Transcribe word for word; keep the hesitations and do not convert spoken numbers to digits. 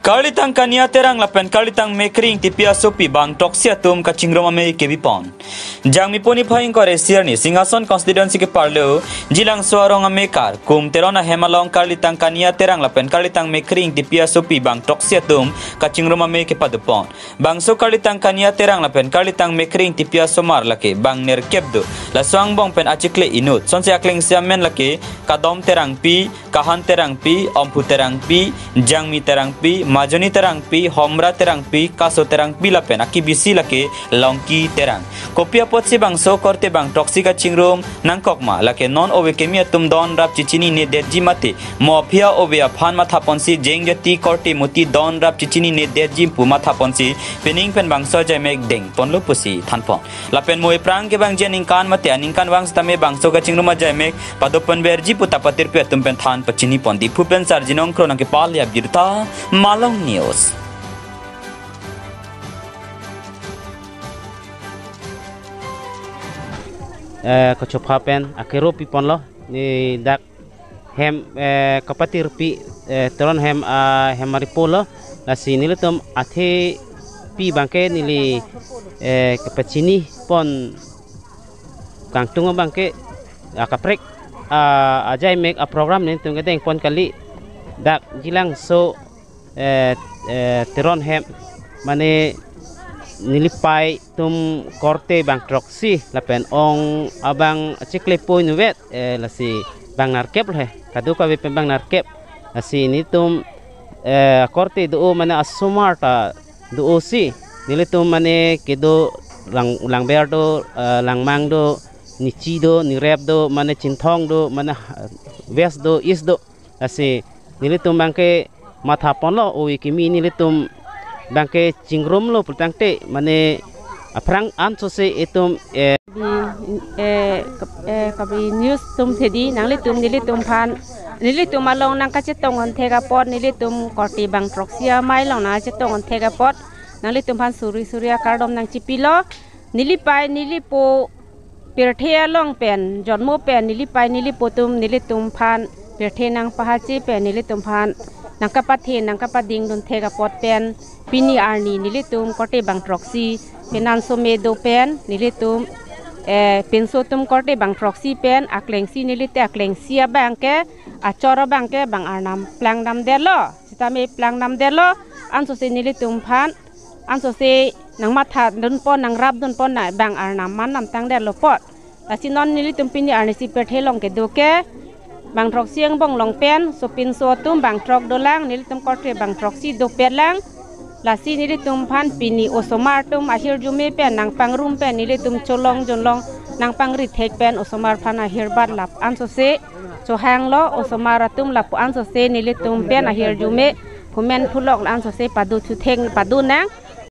Karlitang Kania Terang lapen Karlitang Mekkri Ingtipi asopi bang throksi atum kachingrum amei kebipon. Jangmi puni phai ingkoi ra isi arni Singhason constituency keparlo Jilangso arong amekar Kum Teron ahem along Karlitang Kania Terang lapen Karlitang Mekkri Ingtipi asopi bang throksi atum kachingrum amei kepadopon. Bangso Karlitang Kania Terang lapen Karlitang Mekkri Ingtipi asomar lake bang nerkep do. Laso angbong pen achikle inut. Sonsi aklengsi amen lake Kadom Terangpi, Kahan Terangpi, Omphu Terangpi, Jangmi Terangpi, Majoni Terangpi, Homra Terangpi, Kaso Terangpi lapen akebisi lake Longki Terang. Kopi apotsi bangso korte bang throksi kachingrum nangkok ma, lake non ove kimi atum don rap chechinine detji mate, mo aphi a-ove aphan mathaponsi jengjati korte muti don rap chechinine detji pu mathaponsi pining pen bangso ajaimek dengponlo pusi thanpon. Lapen mo ephrang kevangji aningkan mate aningkanvang sitame bangso kachingrum ajaimek padoponverji pu ta patirpi atum pen than pachinipon. Diphu pen Sarjinong Kro nangkepale abirta Malong News. Eh, kachopha pen akero piponlo ni dak hem, eh, kapatirpi, eh, Teron hem, ah, hem aripolo. Lasi nelitum athepi bangke neli, eh, kapachinipon kangtung bangke akaprek, ah, ajaimek aprogram nelitum kedengpon kali dak Jilangso, eh, eh, Teron hem mane nelipei atum korte bang throksi lapen ong abang achikle poi nuvet, eh, lasi bang nerkep lo he, kadokave pen bang nerkep. Lasi nelitum, eh, korte do mane asomar ta do-osi nelitum mane kedo lang, langber do, eh, langmang do, nechi do, nerep do, mane Chinthong do, mane, ah, West do, East do. Lasi nelitum bangke mathaponlo, ove kimi nelitum bangke chingrumlo pulotangte mane aphrang ansose itum, eh, bi, eh, kap-, eh, kabi news atum thedi nanglitum nelitum aphan, nelitum along nangkachetong onthek apot, nelitum korte bang throksi amei along nangkachetong onthek apot nanglitum aphan suri suri akardom nangchipilo. Nelipei nelipo pirthe along pen, jonmo pen, nelipei nelipo atum nelitum aphan pirthe nangpahache pen, nelitum aphan nangkapathe nangkapadingdun thek apot pen, pini arni nelitum korte bang throksi, penan some do pen, nelitum, eh, pinso atum korte bang throksi pen, aklengsi nelite aklengsi abangke, achor abangke, bang Arnam plangdamdetlo, sitame plangdamdetlo, ansose nelitum aphan, ansose nangmathadunpon, nangrapdunpon na bang Arnam man namtangdetlo apot. Lasi non nelitum pini arnisi pirthe along kedo ke, bang throksi angbong along pen, sopinso atum bang throk dolang, nelitum korte bang throksi dopetlang. Lasi nelitum aphan pini osomar atum ahirjume pen, nangpangrum pen, nelitum cholong jonlong, nangpangri thek pen, osomar aphan ahirbat lap ansose chohanglo, osomar atum lapu ansose nelitum pen ahirjume, phumen phulok la ansose pado thutheng pado nang.